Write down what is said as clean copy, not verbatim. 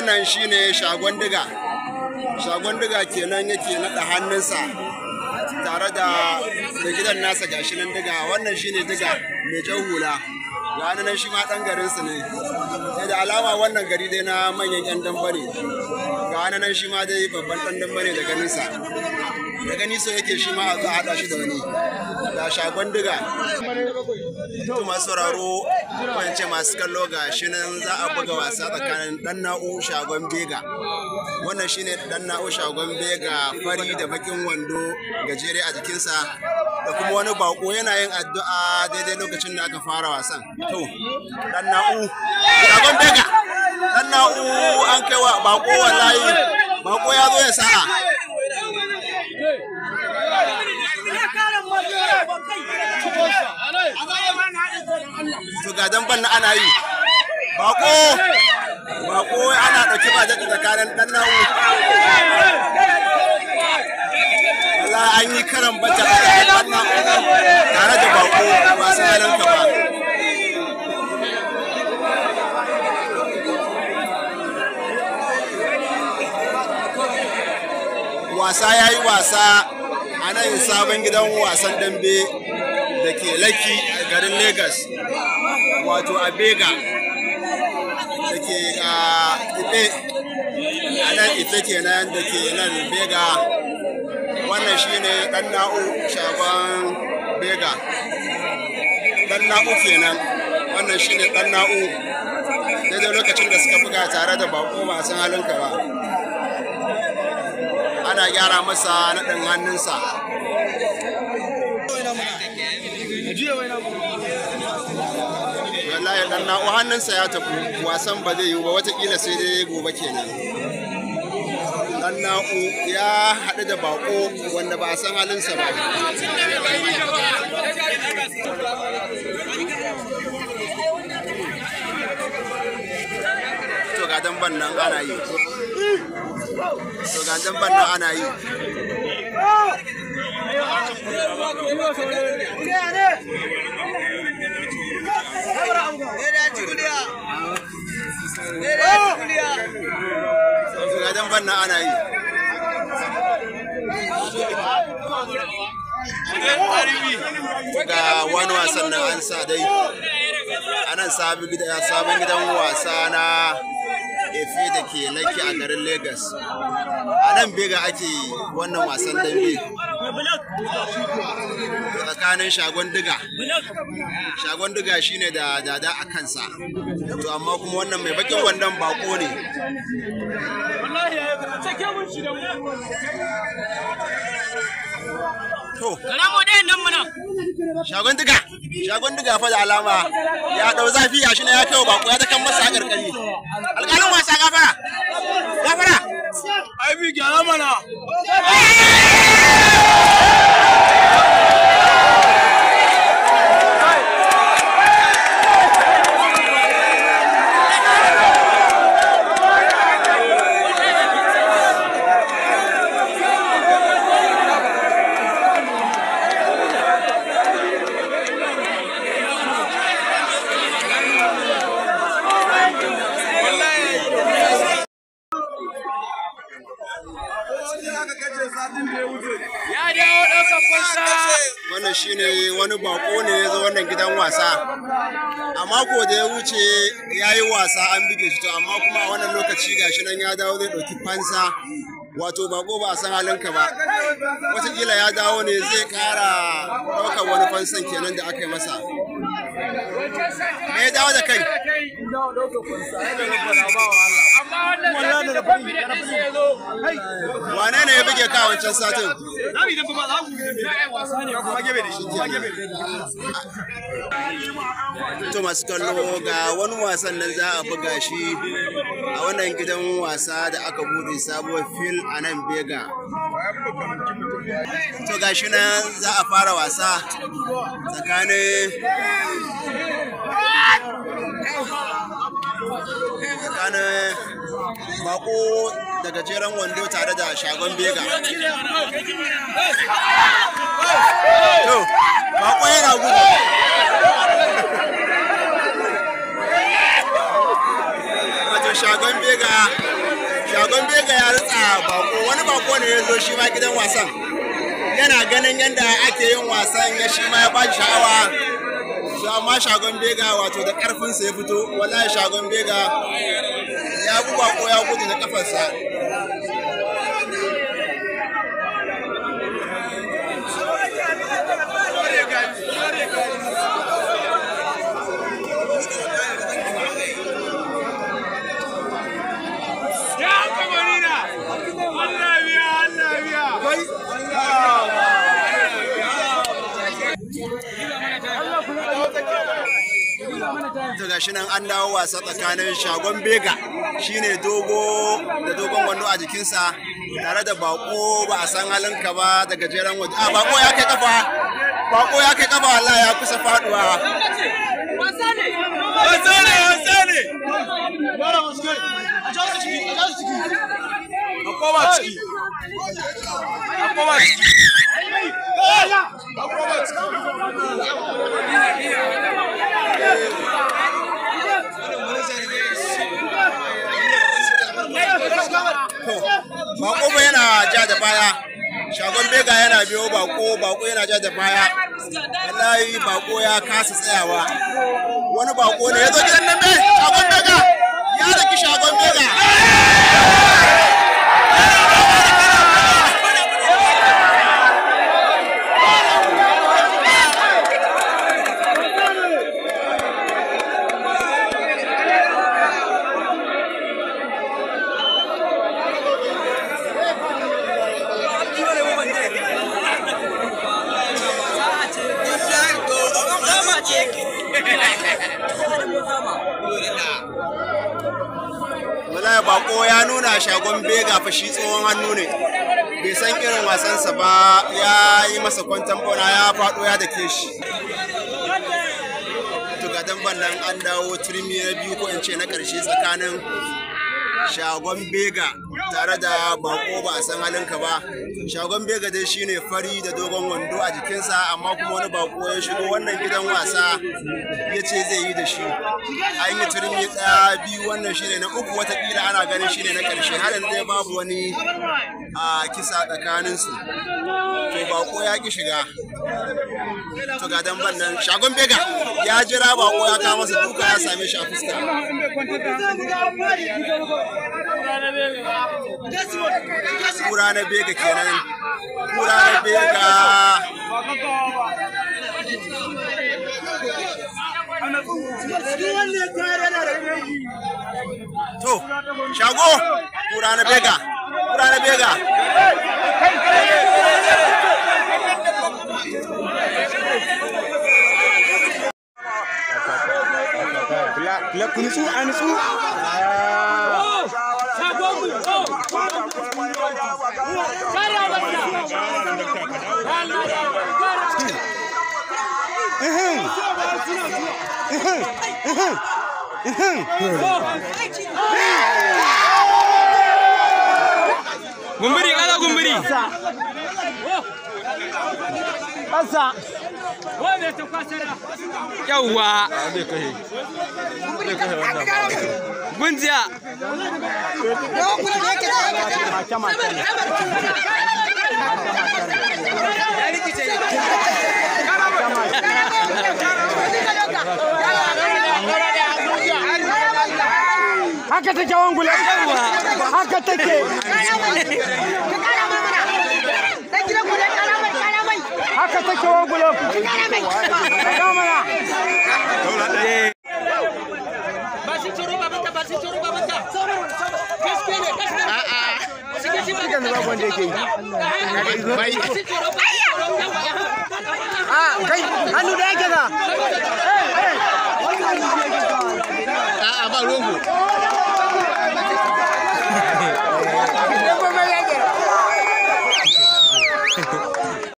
Wannan shine Shagon Diga. Shagon Diga kenan yake naɗa hannunsa tare da mai gidan nasa, gashi nan Diga. Wannan shine Diga mai jan hula. Ga nan shi ma ɗan garinsu ne. Sai da alama wannan gari dai na manyan 'yan damba ne. Ga nan shi ma dai babban ɗan damba ne da ganinsa. Da gani so yake shi ma a zo a haɗa shi da wani. Ga Shagon Diga. To masu sauraro, ko in ce masu kallo, ga shi nan za a buga wasa tsakanin ɗan Na'u Shagon Bega. Wannan shine ɗan Na'u Shagon Bega, fari da bakin wando gajere a jikinsa, da kuma wani bako yana yin addu'a daidai lokacin da aka fara wasan. To, ɗan Na'u Shagon Bega, ɗan Na'u an kai wa bako, wallahi bako ya zo ya sa'a. To ga damban na ana yi. Bako, bako ana ɗauki ba daɗi tsakanin ɗan Na'u. Wallahi an yi karan bata tsakanin ɗan Na'u tare da bako masu halin ba. Wasa ya yi wasa a nan sabon gidan wasan dambe da ke Lekki a garin Lagos, wato a Bega da ke a Ife, a nan Ife kenan da ke nan Bega. Wannan shine ɗan Na'u Shagon Bega. Ɗan Na'u kenan. Wannan shine ɗan Na'u daidai lokacin da suka buga tare da bako ba san halinka ba. Ana gyara masa naɗin hannunsa. Wallahi ɗan Na'u hannunsa ya tafi, wasan ba zai yiwu ba, watakila sai dai gobe kenan. Ɗan Na'u ya haɗu da bako wanda ba a san halinsa ba. To ga damban nan ana yi. To ga damban nan ana yi. To ga damban nan ana yi. Ga wani wasan nan an sa dai. Anan sabon gidan wasa na Efe da ke Lekki a garin Lagos. A nan Bega ake wannan wasan dambe. Tsakanin Shagon Diga. Shagon Diga shine da dada a kansa. To amma kuma wannan mai bakin wandon bako ne. To. Shagon Diga. Shagon Diga fa da alama ya dau zafi, ya shine ya kai wa bako, ya ta kan masa karkari. Alƙalin wasa, gafara. Gafara. Ai bi gyara mana. Ya dawo ɗaukar fansa. Wannan shine wani bako ne ya zo wannan gidan wasa. A mako da ya wuce ya yi wasa an buge shi, to amma kuma a wannan lokaci gashi nan ya dawo zai ɗauki fansa. Wato bako ba a san halinka ba. Wataƙila ya dawo ne zai ƙara ɗaukar wani fansan kenan da aka yi masa. Me ya dawo da kai? Amma wannan satin da confidence ɗinsa ya zo. Wane ne ya buge ka wancan satin? To masu kallo, ga wani wasan nan za a buga shi a wannan gidan wasa da aka bude sabuwar fil a nan Bega. To ga shi nan za a fara wasa tsakanin bako da gajeren wando tare da Shagon Bega. To, bako yana gudu. Wato Shagon Bega, Shagon Bega ya ritsa bako. Wani bako ne ya zo shi ma gidan wasan, yana ganin yadda ake yin wasan, ya shi ma ya ba shi sha'awa. Su amma Shagon Bega wato da karfinsa ya fito. Wallahi Shagon Bega ya bu bako ya gudu da kafarsa. Ya kamarina. Allah biya, Allah biya. To gashi nan an dawo wasa tsakanin Shagon Bega, shine dogo da dogon wando a jikinsa, tare da bako ba a san halinka ba da gajeren wando. A bako ya kai kafa, bako ya kai kafa, wallahi ya kusa faduwa. Wasa ne, wasa ne. A koma ciki. A koma ciki. A koma ciki. To bako ba yana ja da baya, Shagon Bega yana biyo bako, bako yana ja da baya. Wallahi bako ya kasa tsayawa. Wani bako ne ya zo gidan nan ne. Shagon Bega ya daki Shagon Bega. Wallahi bako ya nuna Shagon Bega fa shi tsohon hannu ne, bai san irin wasansa ba. Ya yi masa kwantan bauna, ya faɗo ya dake shi. To ga damban nan an dawo turmi na biyu, ko in ce na ƙarshe, tsakanin Shagon Bega tare da bako ba a san halinka ba. Shagon Bega dai shine fari da dogon wando a jikinsa, amma kuma wani bako ya shigo wannan gidan wasa ya ce zai yi da shi. An yi turmi ɗaya, biyu, wannan shine na uku, watakila ana ganin shine na ƙarshe. Har yanzu dai babu wani a kisa tsakaninsu. To bako ya ki shiga. To ga damban nan, Shagon Bega ya jira bako ya kawo masa duka, ya same shi a fuska. Kura na Bega kenan, kura na Bega. To shago, kura na Bega, kura na Bega. Ku nutsu, a nutsu. Gumbiri, kala gumbiri. Yawwa. Gunjiya. Haka take wangula. Haka take. Haka take wangula. Ga mana. Kai hannu da yake.